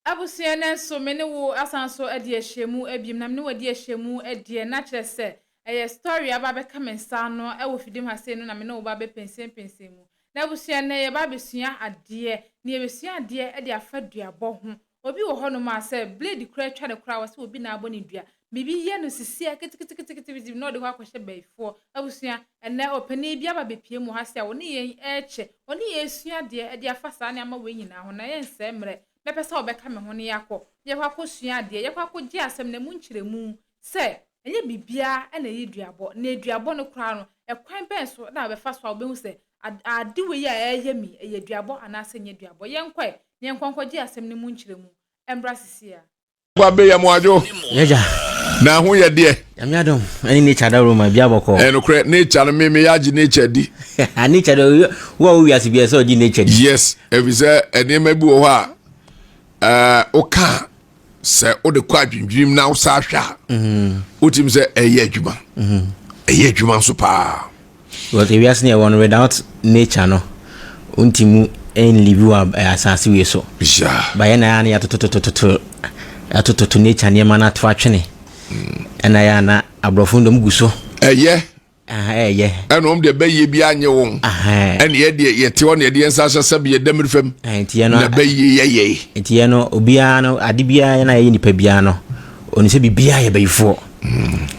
Abusua nnɛ nso me ne wo asan so adi ahyiamu abiem na me ne wo adi ahyiamu deɛ na kyerɛ sɛ ɛyɛ story aba abɛka me nsa ano wɔ fidim ha sei no na me ne wo ba abɛpɛnsɛnpɛnsɛn mu. Na abusua nnɛ yɛba abɛsua adeɛ na yɛbɛsua adeɛ de afa duabɔ ho. Obi wɔ hɔnom a sɛ blade koraa twa no koraa wɔ sɛ obi na abɔ ne dua. Biribi yɛ no sisi a keteketekete bi na ɔde hɔ akɔhyɛ bayifoɔ. Abusua, ɛnnɛ ɔpanin bi aba abɛpue mu ha sɛ ɔne yɛn rekyɛ, ɔne yɛn resua adeɛ de afa saa nneɛma wei nyinaa ho na yɛnsɛe mmerɛ. Mɛpɛ sɛ ɔbɛka me ho na yɛakɔ, na yɛakɔ akɔsua adeɛ, yɛakɔ akɔgye asɛm no ɛmu nkyerɛmu sɛ ɛnyɛ biribiara na ɛyɛ duabɔ, na duabɔ no koraa no, ɛkwan bɛn so na wobɛfa so a wobɛhu sɛ ade wei a ɛreyɛ me yi, ɛyɛ duabɔ anaasɛ ɛnyɛ duabɔ. Yɛnkɔ ɛ, na yɛnkɔ nkɔgye asɛm no mu nkyerɛmu mmra seesei ara. Kwabe yɛ mo adwo. Yɛgya. Na ho yɛ deɛ. Nyame adom ɛne nature dawuro ma bia bɔkɔ. Ɛyɛ nokorɛ nature no me me yɛ agye nature di. Nature de wo a wo wiase bia sɛ ɔgye nature di. Yes efisɛ nneɛma bi wɔ hɔ a ɛɛ woka sɛ wode kɔ adwendwenem na wosa ahwɛ a mm-hmm. wotumi sɛ ɛyɛ adwuma. Mm-hmm. Ɛyɛ adwuma nso paa. Because ewiase no yɛwɔ no without nature no wontumi nlive wɔ asase wei so. Yeah. Ba yɛn na yɛa no yɛatototototo yɛatototo nature nneɛma no ato atwene. Ɛna yɛ ana aborɔfo no dɔm gu so. Ɛyɛ. Ɛyɛ. Ɛna wɔn deɛ bɛyɛ bi anyɛ wɔn. Ɛna yɛ deɛ yɛte hɔ na yɛde yɛn nsa ahyɛ sɛbi yɛ dɛm fam. Nti yɛ no na bɛyɛ yɛyɛ. Nti yɛ no obiara no ade biara yɛn a yɛyɛ nipa biara no onim sɛ biribiara yɛ bɛyifoɔ.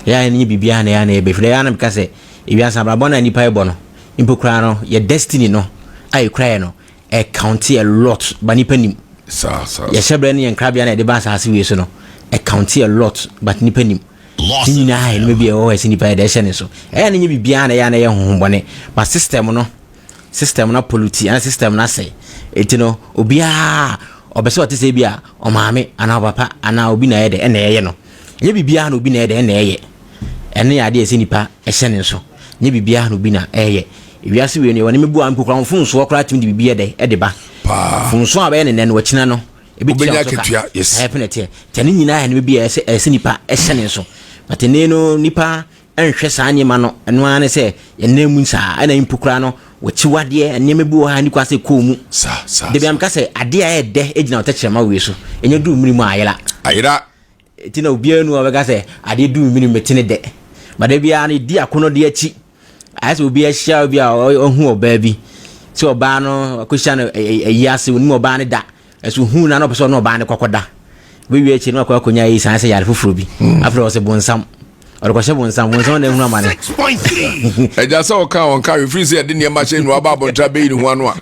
Yɛ a yɛn nyɛ biribiara na yɛ a na yɛ bɛyifoɔ. Yɛ a na meka sɛ Ewiase abrabɔ no a nnipa rebɔ no mpo koraa no, yɛ destiny no a yɛkura yɛ no, ɛcounte a lot, but nnipa nim. Yɛ hyɛbrɛ ne yɛn nkrabea na yɛde ba asase wei so no, ɛcounte a lot, but nnipa nim. Ne nyinaa yɛ nneɛma bi a ɛwɔ hɔ a ɛsɛ nnipa yɛ dɛ ɛhyɛ ne so. Ɛyɛ a na ɛnyɛ biribiara na ɛyɛ a na ɛyɛ honhommɔne, but system no, system no apollute anaa system no asɛe. Enti no, obiara ɔbɛ sɛ ɔte sɛ bi a ɔmaame anaa ɔpapa anaa obi na ɛyɛ dɛ ɛna ɛyɛ no. Ɛnyɛ biribiara na obi na ɛyɛ dɛ ɛna ɛyɛ. Ɛno yɛ adeɛ a ɛsɛ nipa hyɛ ne nso. Nyɛ biribiara na obi na ɛyɛ. Ewiase wei no yɛwɔ nneɛma bi wɔ ha mpo koraa mfomsoɔ koraa tumi de biribi yɛ dɛ ɛde ba. Paa. Mfomsoɔ a bɛyɛ ne nnɛ no wakyina no ebi tua Wobɛnya so ka. akatua, yes. Ɛyɛ pɛ na ɛteɛ. Nti ɛno nyinaa yɛ nneɛma bi a ɛsɛ ɛsɛ nipa hyɛ ne nso. But ɛnɛ no nipa nhwɛ saa nneɛma no ɛno ara ne sɛ yɛn mu saa ɛna mpo koraa no wɔkyiwadeɛ nneɛma bi wɔ ha ne kwa sɛ kɔɔ mu. Saa saa. Dabi amka sɛ adeɛ a ɛyɛ dɛ gyina ɔtɛkyerɛma wei so. Ɛnyɛ duru mmiri mu a ayera. Ayera. Enti na obiara nni hɔ a ɔbɛka sɛ, Adeɛ du me mete ne dɛ. But da biara no, yɛdi akɔnnɔdeɛ akyi. Ayɛ sɛ obi ahyia obi a ɔhu ɔbaa bi. Sɛ ɔbaa no akɔhyia no ayi ase, onim ɔbaa no da. Ɛso hu no na ɔpɛ sɛ ɔne ɔbaa no kɔkɔda. Bɛwie akyi no akɔ akɔnya ayi san sɛ yare foforɔ bi. Hmm. Afei ɔsɛ bonsam. Ɔde kɔhyɛ bonsam, bonsam na ehunu amane. Ɛgya sɛ ɔka ɔnka hwee firi sɛ yɛde nneɛma hyɛ nua aba abɔnten abɛyi ne ho ano a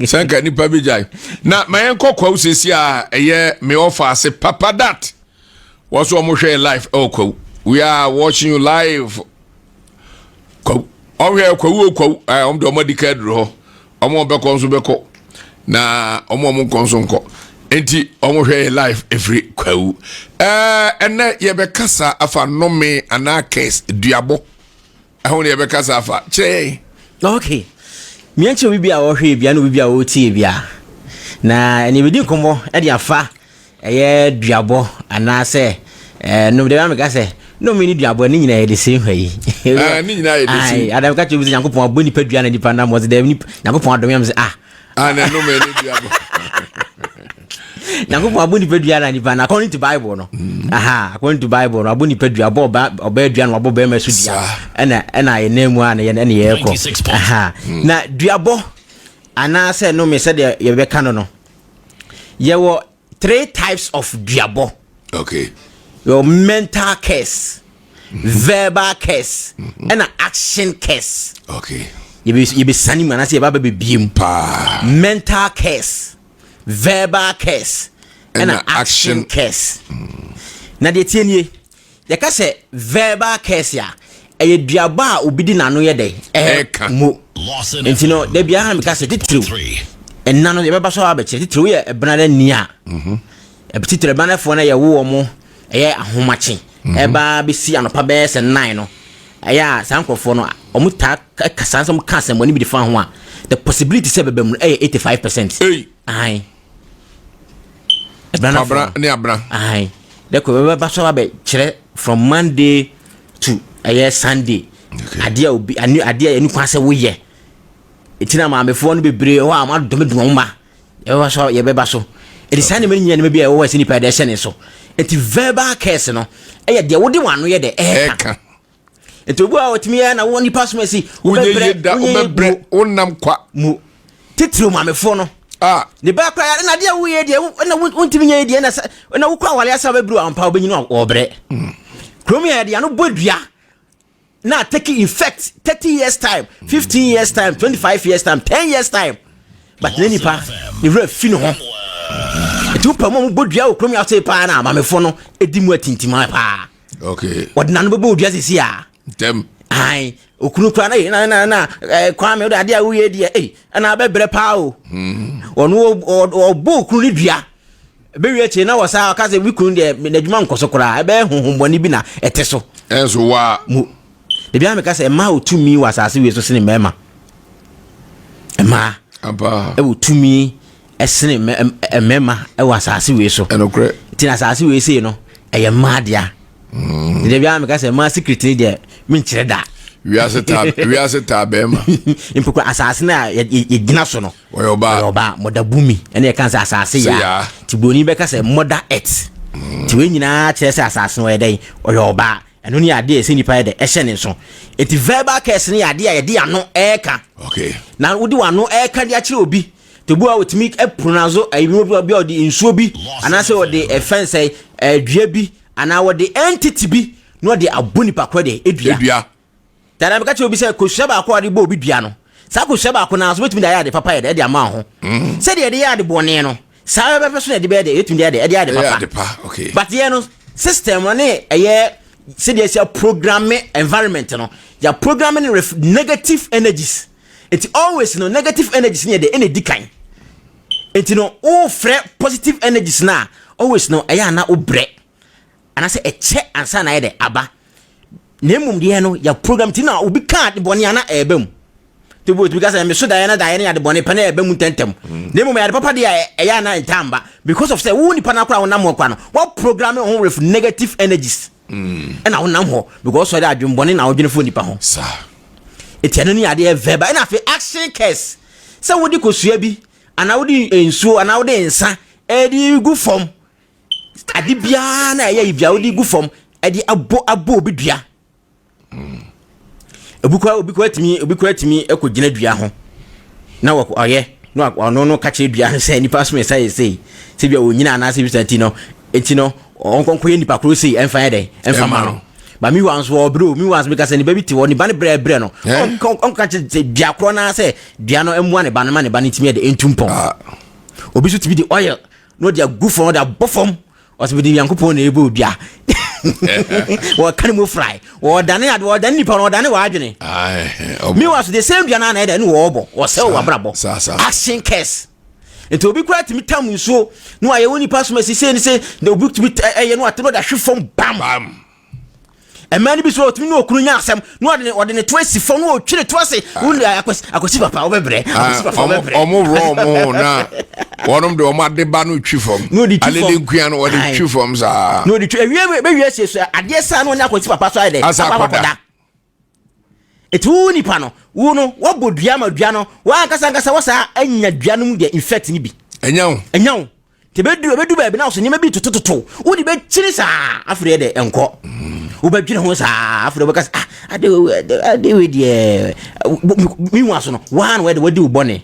sɛ nka nipa bi gyae na ma yɛnkɔ kwawu sɛsi a ɛyɛ me ɔfa ase papa dat wɔ so ɔmo hwɛ live ɛwɔ kwawu we are watching you live kwawu ɔhwɛ kwawu o kwawu ɛɛ ɔmo de ɔmo adi ka aduru hɔ ɔmo a ɔbɛkɔ nso bɛkɔ na ɔmo a ɔmo nkɔ nso nkɔ nti ɔmo hwɛ yɛ live efiri kwawu ɛɛ ɛnɛ yɛbɛkasa afa nnome anaa curse duabɔ ɛho na yɛbɛkasa afa kyerɛ yɛn. Okay miɛnkyɛ obi bi a ɔhwɛ bia na obi bi a ɔretie bia na ɛne bɛdi nkɔmmɔ ɛde afa Ɛyɛ duabɔ anaasɛ ɛɛ nom deɛ meka sɛ nom ne duabɔ ne nyinaa yɛ the same hwɛ yi. Ah, ne nyinaa yɛ the same. Adam ka kyerɛ bi sɛ Nyankopɔn abɔ nipa dua na nipa nam ɔsɛ dɛ nipa Nyankopɔn adom yam sɛ ah. Ah, na nom ne duabɔ. Nyankopɔn abɔ nipa dua na nipa na according to Bible no. Mm. Aha, according to Bible no abɔ nipa dua abɔ ɔba ɔbaa dua na wabɔ bɛrima so dua. Ɛna ɛna yɛ nan mu a na yɛ ɛna yɛ kɔ. Aha. Mm. Na duabɔ anaasɛ nome sɛdeɛ yɛbɛka no no. Yɛwɔ three types of duabɔ. Okay. Yɛwɔ mental curse, verbal curse, ɛna action curse. Okay. Yɛbɛsane mu anaasɛ yɛba bɛbɛbie mu. Paa. Mental curse, verbal curse, ɛna action curse. Na deɛ tie nie. Yɛka sɛ verbal curse a, ɛyɛ duabɔ a obi de n'ano yɛ dɛn? Ɛka. Mo. Nti no, da biara na meka sɛ titiriw, ɛnna no yɛbɛba so abɛkyerɛ titiriw yɛ ɛbenada ni a, mhm. titiriw ɛbenadafoɔ no yɛwo wɔn ɛyɛ ahomakye mhm. ɛba bɛsi anɔpa bɛyɛ sɛ nnan no ɛyɛ a saa nkurɔfoɔ no wɔn taa kasa sɛ wɔn ka asɛmmɔne bi de fa ho a the possibility sɛ bɛbɛ mu no ɛyɛ 85%. Ayi. Kwabena ne abena. Ayi. Dɛkɔ bɛba so abɛ kyerɛ from Monday to ɛyɛ Sunday. Adeɛ a obi ani adeɛ a ɛni kwan sɛ woyɛ. Eti na maamefoɔ no bebree hɔ a wɔn adɔm dɔm wɔn mma. Yɛbɛba so yɛbɛba so. Ɛde saa nneɛma no nyinaa, nneɛma bi a ɛwɔ hɔ a ɛsɛ nipa yɛde ɛhyɛ ne so. Nti verbal curse no ɛyɛ deɛ wode w'ano yɛ dɛ ɛɛka. Ɛka. Nti obi a wɔtumi yɛ na wɔ nipa som asi, wonyɛ yie da, wonyɛ yie wobɛbrɛ, wonam kwa. Mu titiriw maamefoɔ no a ne ba koraa ɛna adeɛ a woyɛ deɛ ɛna wontumi nyɛ deɛ, ɛna sɛ ɛna wokɔ awale asa bɛburu ampa, wobɛnyini a wɔbrɛ. Kurom yɛ yɛde ano bɔ dua na take effect 30 years time, 15 years time, 25 years time, 10 years time, but ne nipa ne werɛ fi ne ho. Nti wopɛ mu a mobɔ dua wɔ kurom yɛ ase paa na maamefoɔ no ɛdi mu atintima paa. Wɔde nano bɛbɔ odua sisi a ntɛm. Ayi okunu kura na na na na kwame wode adeɛ a woyɛ deɛ, ei, ɛna abɛbrɛ paa o. Ɔno ɔbɔ okunu ne dua bɛwie akyire na wɔsa ɔka sɛ me kunu deɛ, n'adwuma nkɔ so koraa, ɛbɛyɛ honhommɔne bi na ɛte so. Ɛnso waa. Mu ebi a meka sɛ mmaa wɔ tumi wɔ asase wei so sene mmarima. Mmaa ɛwɔ tumi ɛsene mmarima ɛwɔ asase wei so. Ɛnokorɛ. Nti na asase wei sei no ɛyɛ mmaa dea. Nti ebi a meka sɛ mmaa secret ni deɛ, menkyerɛ da. Wiase taa bɛrima. Mpo kora asase no a yɛgyina so no, ɔyɛ ɔbaa. Ɔyɛ ɔbaa, mother bumi, ɛne yɛka sɛ asase sɛ yaa. Yaa. Nti buroni bɛka sɛ mother earth. Nti wei nyinaa kyerɛ sɛ asase no ɔyɛ dɛn? Ɔyɛ ɔbaa. Ɛno ne adeɛ a ɛsɛ nipa yɛ dɛ ɛhyɛ ne nso. Nti verbal curse no yɛ adeɛ a yɛde ano ɛɛka na wode w'ano ɛɛka de akyerɛ obi. Nti obi a wɔtumi pronounce ɛyi bi a ɔde nsuo bi anaasɛ ɔde ɛfɛn sɛ ɛdua bi anaa wɔde entity bi na ɔde abɔ nipa korɔ de edua. Edua. Dada meka kyerɛ obi sɛ kosua baako a ɔde bɔ obi dua no, saa kosua baako naa so bɛtumi de ayɛ ade papa yɛ dɛ ɛde ama wo ho. Sɛdeɛ yɛde yɛ ade bɔne no, saa bɛpɛ so na yɛde bɛyɛ dɛ, yɛtumi de ayɛ dɛ ɛde ayɛ ade ɛyɛ papa. Ade pa, okay. But yɛn no system no ne ɛyɛ sɛdeɛ ɛsi programme environment no, yɛ programme no with negative energies. Nti always no negative energies ne yɛ dɛ ɛna ɛdi kan. Nti no wofrɛ positive energies no a, always no ɛyɛ ana wobrɛ anaasɛ ɛkyɛ ansa na ayɛ dɛ aba. Na mmom deɛ no yɛ program ti na obi ka ade bɔne ana ɛɛba mu. Nti obi otumi ka sɛ meso daeɛ na daeɛ no yɛ ade bɔne pɛ na ɛɛba mu ntɛntɛm. Na mmom yɛ ade papa deɛ a, ɛyɛ ana ntam ba, because of sɛ wo nipa no akora wonam hɔ kora no, wa program wo ho with negative energies. Ɛna wonam hɔ because sɔre adwembɔne na wodwene fo nipa ho. Ɛti ɛno ne adeɛ verbal. Ɛna afei action curse, sɛ wode kosua bi anaa wode nsuo anaa wode nsa ɛde gu fam, ade biara na ɛyɛ yi bia wode gu fam ɛde abɔ obi dua. Obi kora tumi ɛkɔ gyina dua ho na wɔ ɔyɛ na ɔno no ka kyerɛ dua no sɛ nipa so ɛsa yɛ sei, sɛ bia ɔnyina anaasɛ bi sa nti no ɔnkɔnkɔ yɛ nipa koro sei, ɛmfa yɛ dɛn, ɛmfa ma no ba. Mi wa nso ɔbrɛ o, mi wa nso mi ka sɛ ne ba bi te hɔ, ne ba no brɛbrɛ no, ɔnka kyerɛ sɛ dua korɔ naa sɛ dua no mmoa ne ba no ma ne ba no ntumi yɛ dɛ ntu mpɔn. Obi nso tumi de oil na ɔde agu fam, ɔde abɔ fam, ɔsɛ bɛde Nyankopɔn na ɛbɔ odua, wɔka ne mu fry, wɔdane ade, wɔdane nipa no, wɔdane w'adwene. Meanwhile so the same dua no ana ɛdɛ ne wɔɔbɔ wɔsɛ wɔ abrabɔ. Saa, saa. Action curse. Nti obi koraa tumi tam nsuo na wayɛ wo nipa soma sisei ne sɛ na obi tumi ɛyɛ no ate na ɔde ahwe fam bam. Bam. Mmaa no bi so ɔtumi ne okunu nya asɛm na ɔde ne to asi fam na ɔtwi ne to ase. Wo ne Akwasi papa wobɛbrɛ, Akwasi papa wobɛbrɛ. Ɔmo worɔ ɔmo ho na wɔnom de ɔmo ade ba no twi fam. Na ɔde twi fam. Alele nkua no wɔde twi fam saa. Na ɔde twi awie bɛwie asie so adeɛ saa na ɔne Akwasi papa so ayɛ dɛ Asa akɔ akɔda. Akɔda. Ɛti wo nipa no, wo no wɔbɔ dua ma dua no wɔankasa ankasa wɔ saa anya dua no mu deɛ infect no bi. Ɛnyɛ wo. Ɛnya wo nti ɛbɛdu baabi na wo so nneɛma bi totototo wode bɛkyiri saa, afei deɛ ɛnkɔ, wobɛdwene ho saa, afei wobɛka sɛ ah, ade wei deɛ mehu aso no waa na wɔde wadi wo bɔne.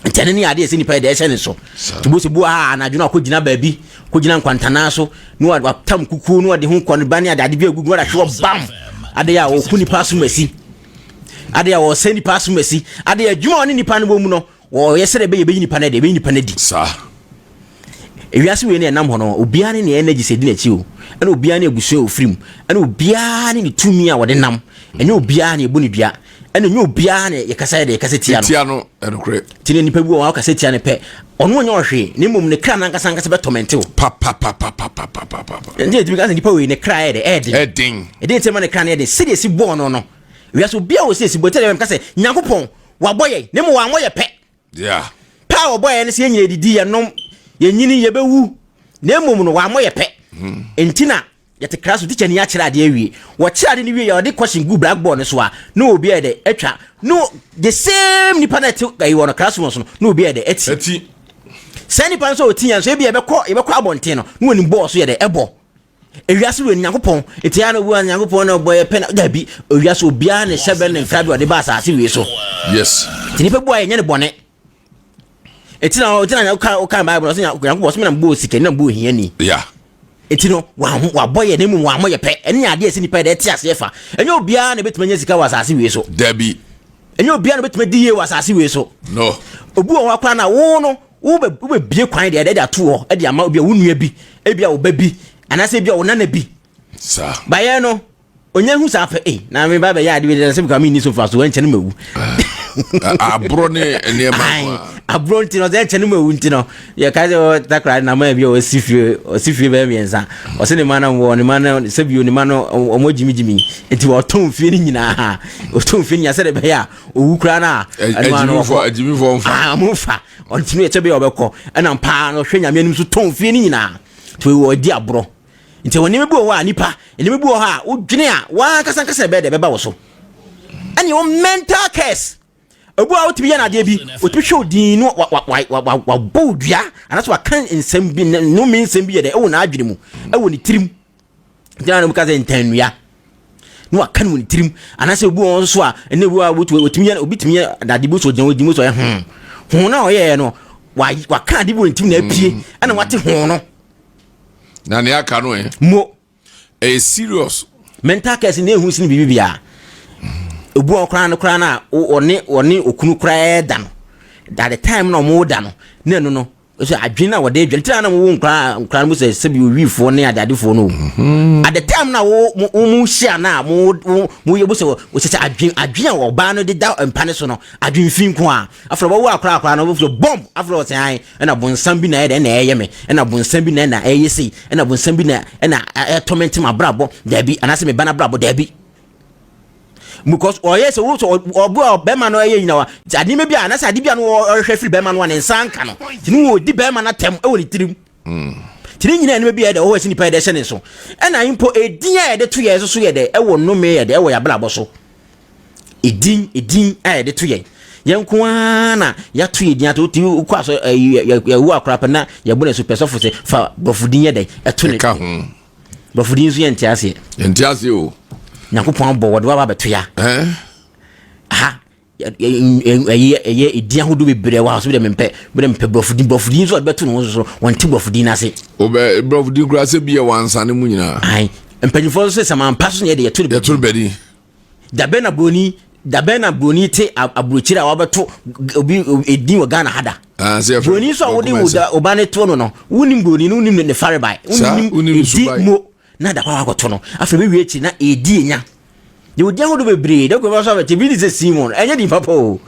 Nti ɛno ne adeɛ sɛ nipa yɛ deɛ ɛhyɛ ne so. Nti bo sɛ bu a anadwo no akɔgyina baabi, kɔgyina nkwantanaa so na watam kukuo na wɔde ho kɔ ne ba ne ade bi agugu na wɔde ahwe wɔ bam. Ade a wɔku nipa asom asi, ade a wɔsɛ nipa asom asi, ade a adwuma a ɔne nipa no wɔ mu no wɔyɛ sɛ ɛbɛyɛ ɛbɛyi nipa no adi, ɛbɛyi nipa no adi. Ewiase wei ne ɛnam hɔ no, obiara ne ne energy sɛ di n'akyi o, ɛna obiara ne abusua a ofiri mu, ɛna obiara ne ne tumi a wɔde nam. Ɛnyɛ obiara ne ɛbɔ ne dua, ɛna ɛnyɛ obiara ne yɛkasa yɛ de yɛkasa tia no. Tia no, ɛnokorɛ. Nti ne nipa bi wɔ hɔ a wɔkasa tia no pɛ, ɔno ɔnyɛ ɔhwee, ne mmom ne kra nankasa ankasa bɛtɔmɛnte wo. Papapapapapapapa. Nti ɛtumi ka sɛ nipa wei ne kra yɛ de ɛɛden. Ɛden. Ɛdeɛ nti ma ne kra no yɛ den, sɛdeɛ ɛsi bɔɔ no, wiase obiara wɔ sɛ ɛsi bɔɔ. Nti ɛdeɛ meka sɛ Nyankopɔn wabɔ yɛn, ne mmom wammɔ yɛ pɛ. Pɛ a wɔbɔ yɛn no sɛ yɛn nyina yɛdidi, yɛnom, yɛnyini, yɛbɛwu, na mmom no wammɔ yɛ pɛ. Nti na yɛte class so, teacher ni akyerɛ adeɛ awie, wɔkyerɛ ade no wie yɛ ɔde question gu blackboard no so a, na obi ayɛ dɛ atwa no, the same nipa na ɛte ɛyi wɔ no classroom so no, na obi ayɛ dɛ ati. Ɛti. Saa nipa nso a ɔti yɛn nso ebi yɛbɛkɔ yɛbɛkɔ abɔnten no na wɔnim bɔɔl so yɛ dɛ ɛbɔ. Ewiase wɔ Nyankopɔn eti ya na obi wa Nyankopɔn na ɔbɔ yɛ pɛ na dabi ewiase obiara ne hyɛ bɛ ne nkra bi ɔde ba asase wie so. Yes. Ti nipa bu a yɛnyɛ ne bɔne. Eti na ɔti na ɔka ɔka Bible ɔsɛ Nyankopɔn ɔsɛ na mbɔ osikani na mbɔ ohiani. Yeah. Eti no wabɔ yɛ na mmom wammɔ yɛ pɛ. Ɛne adeɛ ɛsɛ nipa yɛ dɛ ɛte aseɛ fa. Ɛnyɛ obiara na ebetumi anya sika wɔ asase wie so. Dabi. Ɛnyɛ obiara na obetumi adi yie wɔ asase wei so. No. Obi wɔ hɔ koraa na wo no wobɛbie kwan deɛ ɛde ato hɔ de ama obi a wo nua bi, ebi a wo ba bi, anaasɛ ebi a wo nana bi. Saa. Bayɛ no, onya hu saa pɛ, ei, na me ba bɛyɛ ade bi deɛ sɛ meka menni so mfa so, ɛnkyɛ no mawu. Aborɔ ne nneɛma. Aborɔ nti no, sɛ ɛnkyɛ no mawu nti no, yɛka sɛ takra na ma bi a ɔsi fie, ɔsi fie bɛyɛ mmiɛnsa. Ɔsɛ ne ma no wɔ ne ma no sɛ bio ne ma no ɔmo gyimigyimi nti ɔtɔn fie no nyinaa ɔtɔn fie no nyinaa sɛdeɛ ɛbɛyɛ a owu koraa no a ɛno ano ɔkɔ agyimifoɔ mfa ah ɔmo mfa ɔntumi ɛkyɛ bɛyɛ ɔbɛkɔ ɛna mpaa no ɔhwɛ nyame anim so tɔn fie no nyinaa nti ɔdi aborɔ nti wɔ nneɛma bi wɔ hɔ a nipa nneɛma bi wɔ hɔ a wodwene a wankasa nkasa ɛbɛyɛ dɛ ɛbɛba wɔ so ɛne wo mental curse. Obi a wotumi yɛ no adeɛ bi, otumi hwɛ wo din no wabɔ wo dua anaasɛ waka nsɛm bi nnome nsɛm bi yɛ dɛ ɛwɔ n'adwene mu ɛwɔ ne tirim. Nti na wɔka sɛ ntannua na waka no wɔ ne tirim anaasɛ obi wɔ nso a ɛnna obi a wotumi yɛ obi tumi yɛ dade bi so gyina hɔ di so ɔyɛ ho ho na ɔyɛɛ no waka ade bi wɔ ne tirim na apue ɛna wate ho no. Na nea aka no ɛ. Mo. Ɛyɛ serious. Mental curse na ehu sini biribi biara. Obu a ɔkoraa no koraa na ɔne ɔne okunu koraa da no. At the time na ɔmo da no, na ɛno no so adwene na wɔde adwene tena na mo wo nkora nkora no mo sɛ sɛbi owifoɔ ne adeadefoɔ no. Mhm. At the time na wo mo mo hyia na mo mo mo yɛ bo sɛ wɔsɛ sɛ adwene adwene a ɔbaa no de da mpa ne so no adwene fi nko a afei wɔwo akora akora no wɔfrɛ bɔmb afei wɔsɛ an Ɛna bonsam bi na ɛyɛ dɛ ɛna ɛyɛ me, ɛna bonsam bi na ɛna ɛyɛ sei, ɛna bonsam bi na ɛna ɛtɔmɛnte m'abrabɔ, daabi, anaasɛ me ba n'abrabɔ, daabi. Because ɔyɛ sɛ wo sɛ ɔbo a bɛrima no ɛyɛ nyina wa nneɛma bi a anaasɛ ade bi a no ɔhwehwɛ firi bɛrima no a ne nsa nka no, nti ne wɔdi bɛrima no atɛm ɛwɔ ne tirim. Nti ne nyinaa nneɛma bi a ɛyɛ dɛ ɔwɔ ɛsɛ nipa yɛ dɛ ɛhyɛ ne so. Ɛna mpo edin a yɛde to yɛ so so yɛ dɛ ɛwɔ nnome yɛ dɛ ɛwɔ yɛ abrabɔ so. Edin, edin a yɛde to yɛn. Yɛn nko ara na yɛato yɛn din ato. Wotumi wokɔ asɔ ɛyi yɛwu akora pɛ na yɛbɔ no asu pɛ sɔfo sɛ fa borɔfo din yɛ dɛn ɛto ne. Ɛka ho. Borɔfo din nso yɛnte aseɛ. Yɛnte aseɛ o. Nyankopɔn abɔ wɔde waba abɛto ya. Ɛɛ. Aha ɛyɛ ɛyɛ edin ahodoɔ bebree wɔ ha so bi dɛ mempɛ bi dɛ mempɛ borɔfo din borɔfo din nso a wɔde bɛto ne ho so wɔnte borɔfo din n'ase. Wobɛ borɔfo din koraa sɛ bi yɛ wansane mu nyinaa. Ayi mpanyinfoɔ nso sɛ samampa so na yɛde yɛto ne bɛdin. Yɛto ne bɛdin. Dabɛn na broni dabɛn na broni te aburokyire a wabɛto obi edin wɔ Ghana ha da. Ah, broni nso a wode wo da ɔba ne to no no wonim broni no wonim ne farebae wonim edi mo na da kɔ akɔto no afei bɛwie akyi na edi enya yɛwɔ din ahodoɔ bebree dɛ kɔba so abɛkyɛ bi de sɛ Simon ɛnyɛ din papa o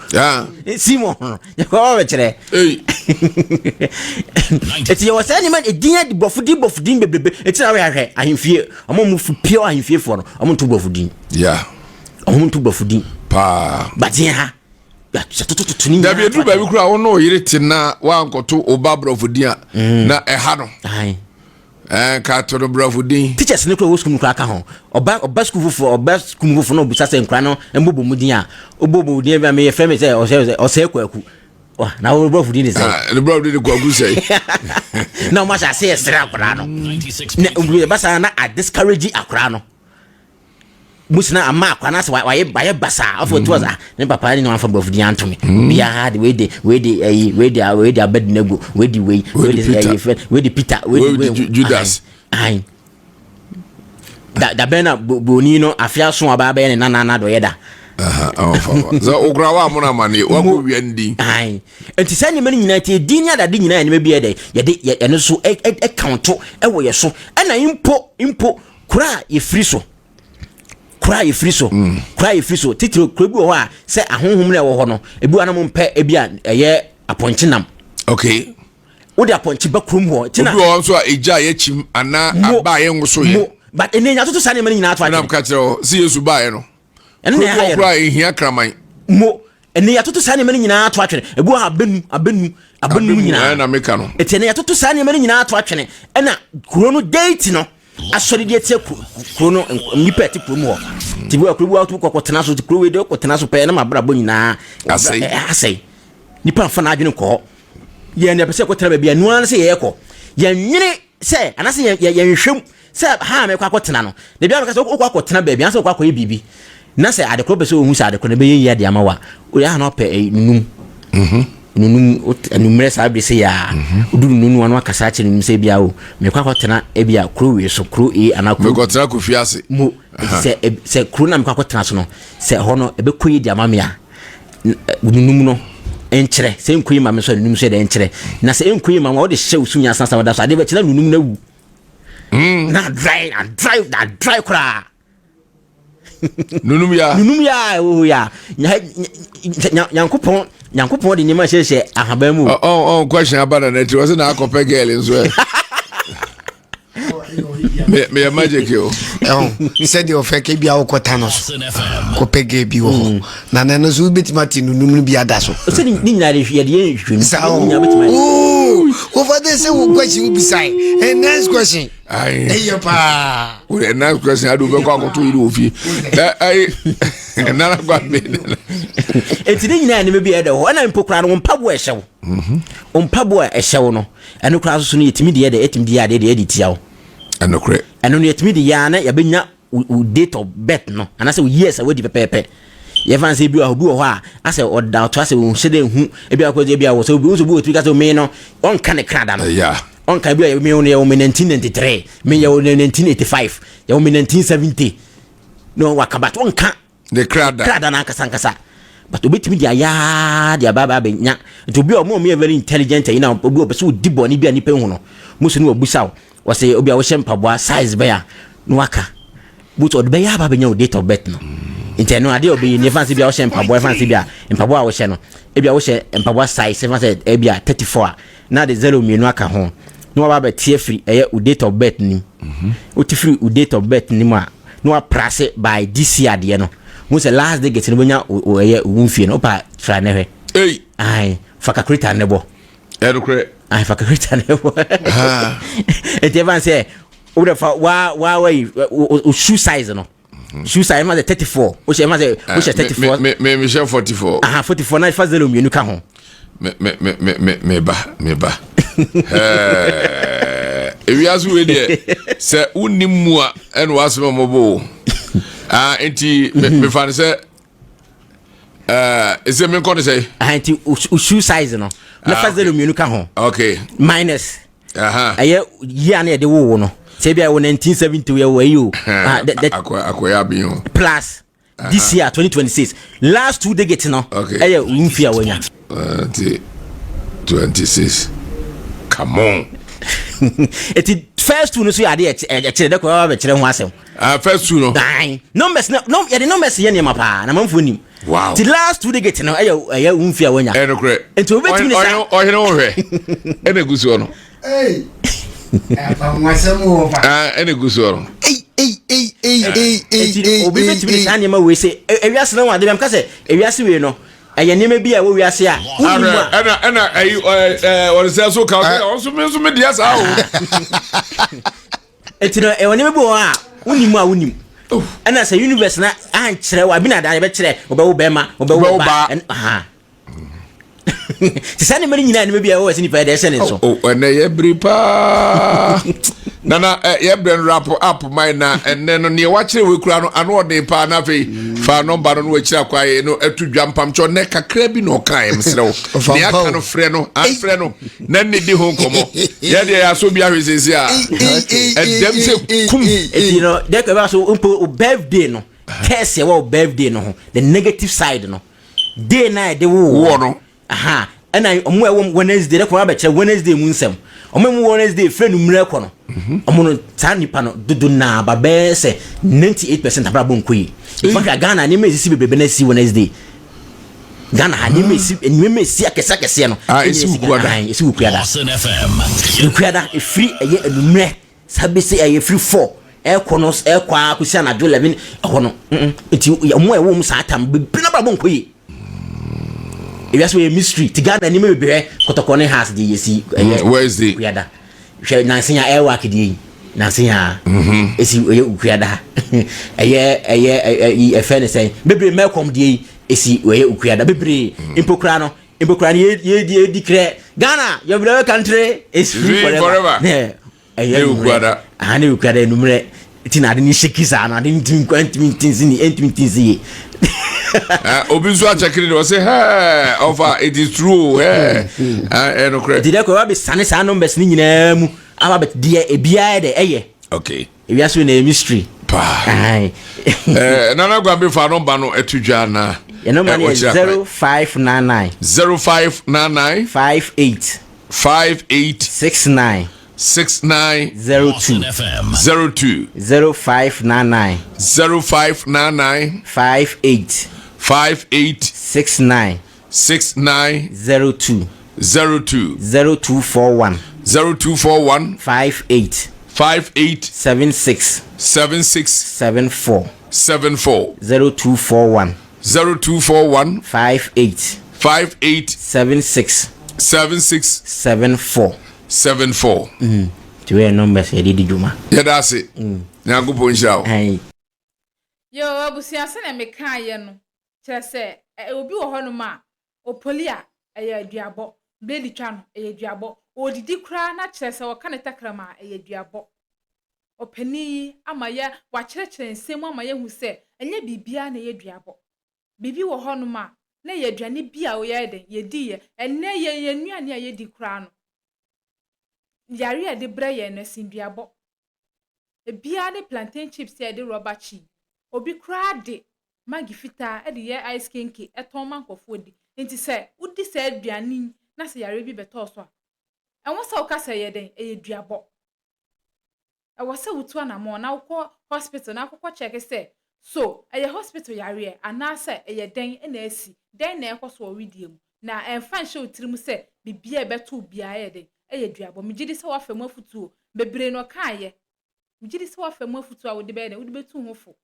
Simon yɛkɔba bɛkyerɛ ɛti yɛwɔ saa nneɛma edin borɔfo din borɔfo din bebrebe ɛti na wohwɛ ahemfie Ɔmo mo fi pure ahemfiefoɔ no, ɔmo nto borɔfo din. Yeah. Ɔmo nto borɔfo din. Paa. But yɛn ha, yɛtotototo ne nyinaa. Dabi eduru baabi koraa wo ne wo yere te na wankɔto wo ba borɔfo din a, mm. na ɛha no. Ayi. Ɛɛ eh, ka to no borɔfo din. Teachers ne kura wɔ sukuu mu koraa ka ho. Ɔba ɔba sukuu foforɔ ɔba sukuu mu foforɔ na ɔbisa sɛ nkura no mbɔbɔ mu din a, ɔbɔbɔ din bi a meyɛ fɛ mi sɛ ɔsɛ ɔsɛ kwaku. Wa na wo brɔfo din de sɛ. Ah, ne brɔfo din de kwaku sɛ. Na wɔn ahyɛ ase ɛsrɛ akwadaa no. Na ɛba saa na a discourage akwadaa no. Musina ama akwadaa no asɛ wayɛ wayɛ basaa. Afɔ tu ɔsɛ ah ne papa ne na wafa brɔfo din anto me. Mm. Biara de wei de wei de ɛyi wei de wei de Abednego wei de wei wei de ɛyi fɛ wei de Peter wei de wei Judas. Ayi. Da da bɛn na broni no afe aso a ɔbaa bɛyɛ ne nana na dɔyɛ da. Sɛ okura wa amuna amane wakɔ wia ne din. Ayi nti saa nneɛma no nyinaa ti edin ne adade nyinaa nneɛma bi yɛ dɛ yɛde ɛno so ɛkanto ɛwɔ yɛ so ɛna mpo mpo kura a yɛfiri so kura a yɛfiri so mm. kura a yɛfiri so titiri kura bi wɔ hɔ a sɛ ahonhom na ɛwɔ hɔ no ebi wɔ anam mpɛ ebi a ɛyɛ apɔnkye nam. Okay. Wode apɔnkye ba kurom hɔ. Obi wɔ hɔ nso a egya a yɛkyim anaa aba a yɛnwoso yɛ. Mo but ɛnɛ yɛatoto saa nneɛma no nyinaa ato atwene. Ɛnam ka kyerɛ hɔ sɛ Yesu baeɛ no. Ɛno na ɛha yɛ no. Kuro ehia kraman. Mo ɛnɛ yɛatoto saa nneɛma no nyinaa ato atwene. Ebi wɔ hɔ abenu abenu abenu nyinaa. Ɛna meka no. Ɛti ɛnɛ yɛatoto saa nneɛma no nyinaa ato atwene. Ɛna kuro no date no asɔre deɛ tia kuro no nnipa ɛte kuro mu hɔ. Ti bi wɔ kuro bi wɔ kɔkɔ tena so kuro wei de kɔ tena so pɛɛ na ma abrabɔ nyinaa asɛe. Asɛe. Nipa nfa n'adwene nkɔ hɔ. Yɛn yɛpɛ sɛ yɛkɔtena baabi a ɛno ara ne sɛ yɛkɔ. Yɛnnwene sɛ anaasɛ yɛn yɛn yɛnhwɛ mu sɛ ha a mekɔ akɔtena no. Da biara meka sɛ wokɔ akɔtena baabi anaasɛ wokɔ akɔyɛ biribi na sɛ ade korɔ pɛ sɛ ohu sɛ ade korɔ no ɛbɛyɛ yie de ama wo a, woyɛ a na wapɛ ɛyi nunum. Mhm. Nunum anummerɛ saa bere sɛ yɛ a mhm. woduru nunum ano akasa akyerɛ nunum sɛ ebia o mekɔ akɔtena ebia kuro wei so kuro A anaa kuro mekɔtena kofi ase mo sɛ sɛ kuro na mekɔ akɔtena so no sɛ ɛhɔ no ɛbɛkɔ yie de ama me a nunum no nkyerɛ sɛ nkɔ yi ma me nso nunum so yɛ dɛ nkyerɛ na sɛ nkɔ yi ma wo de hyɛ wo sum nyansa sa wɔda so adeɛ bɛkyɛ na nunum no awu na dry na dry na dry koraa nunum ya nunum ya ɛwɔ hɔ ya nyankopɔn nyankopɔn de nneɛma hyehyɛ ahaban mu ɔ ɔ question aba na n'akyi wɔ sɛ na akɔpɛ girl nso ɛ meyɛ magic o sɛdeɛ ɔfɛ kɛ bia wokɔta no so kɔpɛ gɛ bi wɔ hɔ mm. na nɛno so wobɛtumi ate nonum no bi ada so sɛ ne nyinaa yɛde yɛ nhwehwɛmu saa wofa dɛ sɛ wo question wobisae eh, next question ɛyɛ paa wode next question ade wobɛkɔ akɔto yere wɔ fie nana kwame ɛnti ne nyinaa nneɛma bi ɛdɛ hɔ ɛna mpo koraa no wo mpaboa ɛhyɛ wo mhm. wo mpaboa ɛhyɛ wo no Ɛno koraa nso no yɛtumi de yɛ dɛ yɛtumi de yɛ adeɛ deɛ ɛde tia wo. Ɛnokorɛ. Ɛno no yɛtumi de yɛ a na yɛbɛnya wo date of birth no anaasɛ wo years a wadi pɛpɛɛpɛ. Yɛfa no sɛ ebi wɔ hɔ obi wɔ hɔ a asɛ ɔda ɔto asɛ ɔnhyɛ dɛ nhu ebi akɔ ebi a wɔ sɛ obi nso obi wɔ tumi ka sɛ me no ɔnka ne kra da no. Yeah. Ɔnka ebi a me no yɛwɔ me 1993 me yɛwɔ 1985 yɛwɔ me 1970 no waka but ɔnka ne kra da kra da n'ankasa ankasa but obetumi de ayɛ aa de aba aba abɛnya nti obi a ɔmo ɔmo yɛ very intelligent ayi na obi a ɔpɛ sɛ odi bɔne bi a nipa ehu no mo so ne wabusa wo wɔsɛ obi a wɔhyɛ mpaboa size bɛyɛ a na waka but ɔde bɛyɛ aba abɛnya o date of birth no nti ɛno adeɛ a ɔbɛyɛ ni ɛfa sɛ bi a wɔhyɛ mpaboa ɛfa sɛ bi a mpaboa a wɔhyɛ no ebi a wɔhyɛ mpaboa size ɛfa sɛ ebi a 34 a na de zero mmienu aka ho na waba abɛte afiri ɛyɛ o date of birth nim wote firi o date of birth nim a na waprase by this year adeɛ no hu sɛ last digit no bɛnya ɛyɛ wo mfie no wopa tra ne hwɛ ei ae fa calculator ne bɔ ɛnokorɛ ae fa calculator ne bɔ nti ɛfa sɛ wode fa wa wa wayi o shoe size no mhm. shoe size ɛma sɛ 34 wohyɛ ɛma sɛ wohyɛ 34 me me mehyɛ 44 aha 44 na fa zero mmienu ka ho me me me me me me ba me ba ewiase wei deɛ sɛ wonni mu a ɛna wasɛm mmɔbɔ o ah nti mefa no sɛ ɛsɛ menkɔ no sɛ ah nti o shoe size no na fa ah, zero mmienu ka ho okay minus ɛyɛ yia na yɛde wo no sɛ ebi a wɔ 1970 yɛ wɔ ayi o ah, akɔyɛ aben o plus this year 2026 last two digits no ɛyɛ wo mfi a wanya. Nti 26 come on. Eti first two no so yɛ adeɛ ɛkyerɛ dɛ kɔ bɛkyerɛ ho asɛm. Ah first two no. Ayi numbers na no yɛde numbers yɛ nneɛma paa na manfoɔ nim. Wow. Ti last two digits no ɛyɛ ɛyɛ wo mfi a wanya. Ɛno korɛ. Nti obi betumi ne sa. Ɔhene wo hwɛ ɛna egu soɔ no. Ɛna egu soɔ no. Nti obi betumi ne saa nneɛma wei sɛ ewiase no ho ade bɛm ka sɛ ewiase wei no ɛyɛ nneɛma bi a ɛwɔ wiase a wonni mu a. Ɛna ɛna ɛyi ɛɛ ɛɛ ɔde sɛ so ka ɔsɛ ɔnso mi nso mi deɛ saa o. Nti no ɛwɔ nneɛma bi wɔ hɔ a wonni mu a wonim. Ɛna sɛ universe na ankyerɛ wo abi na adan yɛbɛkyerɛ ɔbɛwo bɛrima ɔbɛwo ba ɛn te saa nneɛma no nyinaa nneɛma bi a ɛwɔ sɛ nipa yɛ dɛ ɛhyɛ ne nso. Oh, ɛnɛ yɛ bere paa nana yɛ brɛ no rap up man na ɛnɛ no neɛ wakyerɛ wei kura no ano ɔden paa na afei fa nɔmba no no wakyiri akwae no ɛto dwa mpamkyɛ nnɛ kakra bi na ɔka ɛm serɛ wo neɛ aka no frɛ no afrɛ no na ne di ho nkɔmmɔ yɛ deɛ yɛasɔ bi ahwɛ sɛsi a ɛdɛm sɛ kum. Eti no dɛ kɔ ɛbɛba so mpo birthday no curse ɛwɔ birthday no ho the negative side no. Day no a yɛde woo woɔ no. Aha, ɛna ɔmo a ɛwɔ Wednesday, dɛ kɔn abɛkyerɛ Wednesday mu nsɛm. Ɔmo a ɛwɔ Wednesday firi anwummerɛ kɔ no, mhm. ɔmo no saa nipa no dodo naa ba bɛyɛ sɛ 98% abrabɔ nkɔ yi. Ìfahwɛ Ghana nneɛma esisi bebrebe na esi Wednesday. Ghana ha nneɛma esi nneɛma esi akɛse akɛseɛ no. Ah, esi wukuada. Esi wukuada. Wukuada efiri ɛyɛ anwummerɛ. Saa bɛ sɛ ɛyɛ firi 4 ɛkɔ no ɛkɔ ara kɔsi anadwo 11 ɛhɔ no nti ɔmo a ɛwɔ mu saa tam bebree no abrabɔ nkɔ yie ewiase wɔyɛ mystery ti Ghana nneɛma bebree kɔtɔkɔ ne house deɛ yɛsi ɛyɛ Wednesday Okuada hwɛ nanse ya ɛwak deɛ yi nanse ya esi ɛyɛ Okuada ɛyɛ ɛyɛ ɛyi ɛfɛ ne sɛn bebree mɛkɔm deɛ yi esi ɛyɛ Okuada bebree mpo koraa no Mpo koraa no yɛdi yɛdi krɛ Ghana, your beloved country is free Free forever. forever. Ne, ɛyɛ Ne anwummerɛ. Wukuada. Aha, ne Wukuada anwummerɛ. Nti na ade no hyɛki saa no, ade no ntumi nkɔ, ntumi nti nsi ni, ntumi nti nsi yie. Eh, obi nso akyɛkere de ɔsɛ hɛɛ ɔfa it is true hɛɛ ɛɛ nokorɛ. Nti dɛ kɔ ɛba bɛsane saa numbers no nyinaa mu aba bɛ deɛ ebiara dɛ ɛyɛ. Okay. Ewiase wei na ɛyɛ mystery. Paa. Ae. Eh, Nana Guambe fa nɔmba no ɛto dwa na. Yɛn nɔmba no yɛ 0599. 0599. 58. 58. 69. 69. 02. 02. 0599. 0599. 58. 58. 69. 69. 02. 02. 0241. 0241. 58. 58. 76. 76. 74. 74. 0241. 0241. 58. 58. 76. 76. 74. 74. Nti wei yɛ numbers a yɛde di dwuma. Yɛda ase. Nyankopɔn nhyira wo. Ayi. Yoo abusua sɛnea mekaeɛ no kyerɛ sɛ ɛ obi wɔ hɔnom a opoli a ɛyɛ aduabɔ, blade twa no ɛyɛ aduabɔ, ɔredidi koraa na kyerɛ sɛ ɔka ne tɛkrɛma a ɛyɛ aduabɔ. Ɔpanin yi ama yɛ wakyerɛkyerɛ nsɛm mu ama yɛahu sɛ ɛnyɛ biribiara na ɛyɛ aduabɔ. Biribi wɔ hɔnom a na ɛyɛ aduane bi a yɛyɛ dɛn yɛdiiɛ. Ɛnnɛ yɛn yɛn nnuane a yɛdi koraa no yare a ɛde brɛ yɛn no ɛsen duabɔ. Ebiara ne plantain chips a yɛde rɔba kyi. Obi koraa de Maggi fitaa de yɛ ice kenke tɔn ma nkurɔfoɔ di. Enti sɛ wodi saa aduane yi na sɛ yareɛ bi bɛtɔ wo so a, ɛwɔ sɛ woka sɛ ɛyɛ dɛn? Ɛyɛ duabɔ. Ɛwɔ sɛ wotu anammɔn na wokɔ hospital na wokɔkɔ kyɛke sɛ so ɛyɛ hospital yareɛ anaasɛ ɛyɛ dɛn na asi, dɛn na ɛrekɔ so wɔ wo wedeɛ mu. Na ɛmfa nhyɛ wo tirim sɛ biribiara a ɛbɛto wo biara yɛ dɛn? Ɛyɛ duabɔ. Megye di sɛ woafa mu afotuo bebree na ɔkaeɛ. Megye di sɛ woafa mu afotuo a wode bɛyɛ dɛn? Wode bɛtu wo ho fo.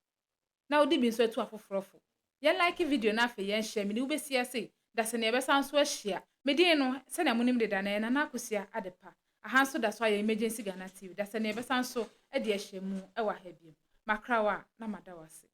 Na wode bi nso atu afoforɔ fo. Yɛn like video no afei yɛn share. Mede wo bɛsi ase da sɛ nea yɛbɛsan nso ahyia. Me din no, sɛnea monim deda no, ɛyɛ Nana Akosua Adepa. Aha nso da so ayɛ Emergency Ghana TV. Da sɛ nea yɛbɛsan nso de ahyia mu wɔ ha bio. Makra wo a, na mada wo ase.